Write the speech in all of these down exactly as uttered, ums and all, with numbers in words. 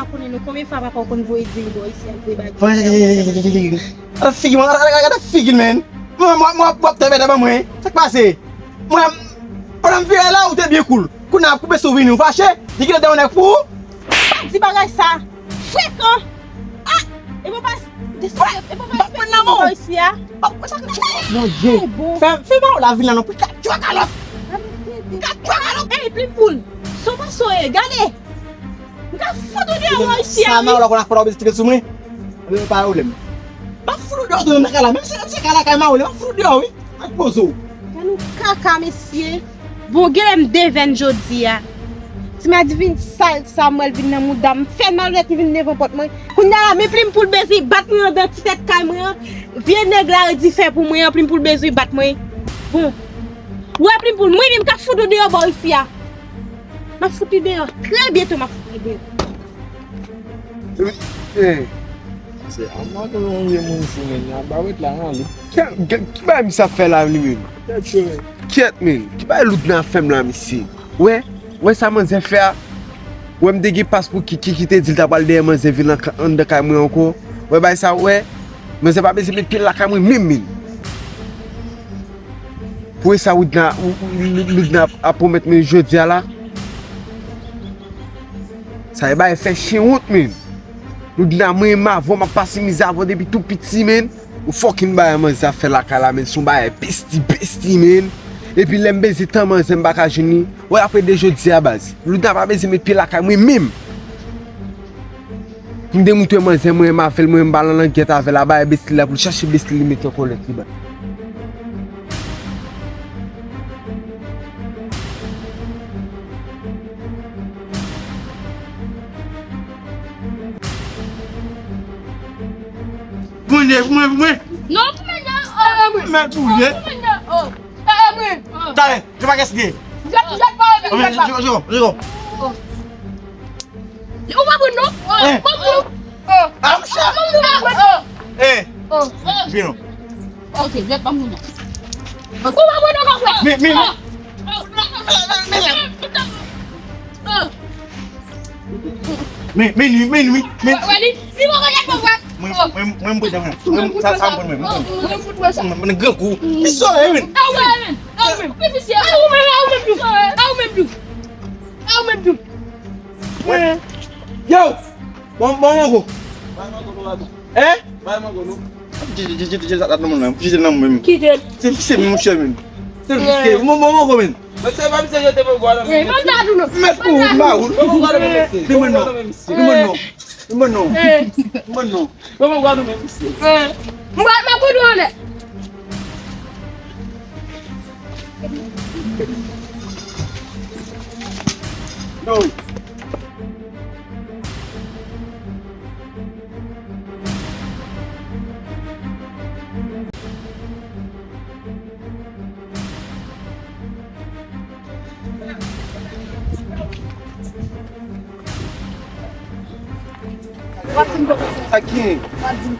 pa konnen non, konbyen fwa papa w konn voye di l bò isi ap voye bagay. Gade figi mwen, gade, gade, gade figi l, men. Mwen, mwen, mwen, w ap tèbètè ban mwen. Sa k pase? Mwen, pandan m vire la, ou te byen cool. Kounye a, ap koupe souvni, ou fache? Di ki lè te yon nèg pou ou? Pa di bagay sa. Frekan! Ah! E bon pa, e bon pa respekte bò isi a. Bondye. Fè, fè ba w lavil la non, pou ka tchwa kalòt. Ka tchwa kalòt. Ey, plim poul. Son pa soye, gade. M ka fout ou deyò bò isi a, wi. Sa ma w la konn ap fè la, w bezwen tire sou mwen. Anben, pa pwoblèm. M ap fout ou deyò tou nan kay la. Menm si, menm si kay la kay ma w, m ap fout ou deyò, wi. Ak poze w. Gad yon kaka, mesye. Bon, genlè m devèn jodi a. Ti madivin sal sa, m wè l vin nan mouda m. Fè malonèt, li vin devan pòt mwen. Kounye a la, men plim poul bezwen bat mwen anndan ti fèt kay mwen an. Vye nèg la redi fè pou mwen an, plim poul bezwen bat mwen. Bon. Ou wè plim poul, mwen menm k ap fout ou deyò bò isi a. M ap fout li deyò. Trè byento, m ap fout li deyò. Eh, se a mwen ke yon vye moun fou, men nan bawèt la, nan li. Ki, ki, ki bagay misye ap fè la, li menm? Kyèt, men. Ki bagay Loudna ap fè m la, misye? Wè, wè sa manzè fè a? Wè m te gen pas pou Kiki, ki te di l ta pral dèyè manzè vin anndan kay mwen ankò. Wè bagay sa, wè. Manzè pa bezwen met pye l lakay mwen menm, menm. Pou e sa Loudna, Loudna ap pwomèt mwen jodi a la. Sa e bagay fè chen wont, menn. Loudna, mwen menm avè w, m ap pase mizè avè w depi tou piti, menn. Ou fucking bagay manzè ap fè lakay la, menn, se yon bagay besti, besti, menn. Epi lè m bezwen tan manzè, m pa ka jwenn li. Wè, apre de jodi a, baz. Loudna pa bezwen met pye lakay mwen menm. Pou m demontre manzè mwen renmen avè l, mwen menm pa nan langyèt avè l, a bay besti la pou l chache besti li mete yon kòlèt li ba. Pou mwen, pou mwen, pou mwen. Non, pou mwen, non. Mèt pou mwen. Pou mwen, non. Talè, je pa kès gen. Jwèt, jwèt pa, jwèt pa. Jwèt, jwèt, jwèt. Ou pa bon non? Eh. Bon, bon. Ah, mouche. Bon, bon. Eh. Vin non. Ok, jwèt pa moun non. Ou pa bon non, konpè. Men, men, men. Men, men, men, men, men. Wè li, li pa konn jan pou wè. Mwen, mwen, mwen, mwen, mwen, sa, sa, mwen, mwen, mwen, mwen, mwen, mwen, grangou. Li sore, men. A ou menm, a ou menm. A ou menm, a ou menm tou. A ou menm tou. A ou menm tou. Yo! Bon, bon, mango. Hein? Jete, jete, jete, jete, jete nan mwen menm. Kite l. Se, se, monchè, menm. Se, se, bon, bon, mango, menm. Mwen se pa misye jete mango a nan men. Mèt pou ou, m ba ou l. Li mwen non. Li mwen non. Li mwen non. Li mwen non. Mwen mango a nan men misye. M pral mèt pou nou anlè. Yo. Sa ki?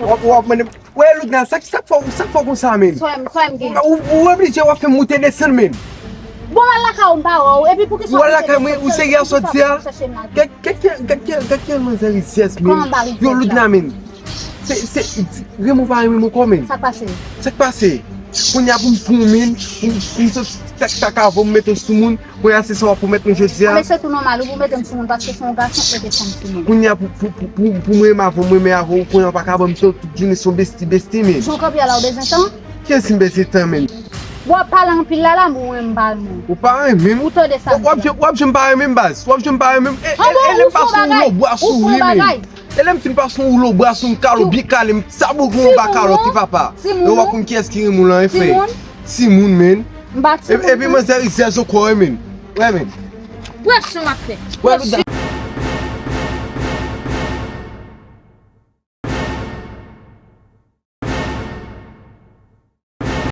W ap, w ap mande. Wè, Loudna, sa k, sa k fè w, sa k fè w konsa, menn? Swa m, swa m gen. Ou, ou oblije w ap fè m moute desann, menn. Bon, w al lakay ou, m pa wè w. Epi poukisa w al lakay mwen, ou serye a sòti a? Gad, gad, gad, gad, gad, gad manzè rizyèz, menn. Yo, Loudna, menn. Se, se, renmen w pa renmen m ankò, menn. Sa k pase? Sa k pase? Kounye a pou m, pou m, menn, pou m, pou m sot tak, tak avè w, m mete w sou moun. Kounye a se sa w ap pwomèt mwen jodi a? Anben, se tou nòmal, ou pou mete m sou moun, paske se yon gason k mete fanm sou moun. Kounye a pou, pou, pou, pou, pou mwen renmen avè w, mwen renmen avè w, kounye a w pa ka ban m tan, tout jounen se yon besti, besti, men. Jan w kanpe a la, ou bezwen tan? Kiyès m bezwen tan, menn? W ap pale anpil la, la, mwen m pa renmen w. Ou pa renmen m? Ou tande sa m di a? W ap, w ap janm pa renmen m, baz. W ap janm pa renmen m. E, e, e lè m pa sou woulo bwa sou ou wi, menn. E lè m fin pase yon woulo bwa sou m, kale w byen kale m, sa boug ou anba kalòt wi papa. Yo pa konn kiyès ki renmen w lan, enfen. Timoun, menn. M pa timoun. Epi manzè rizyèz ankò wi, menn. Wè, menn. Presyon w ap fè. Presyon.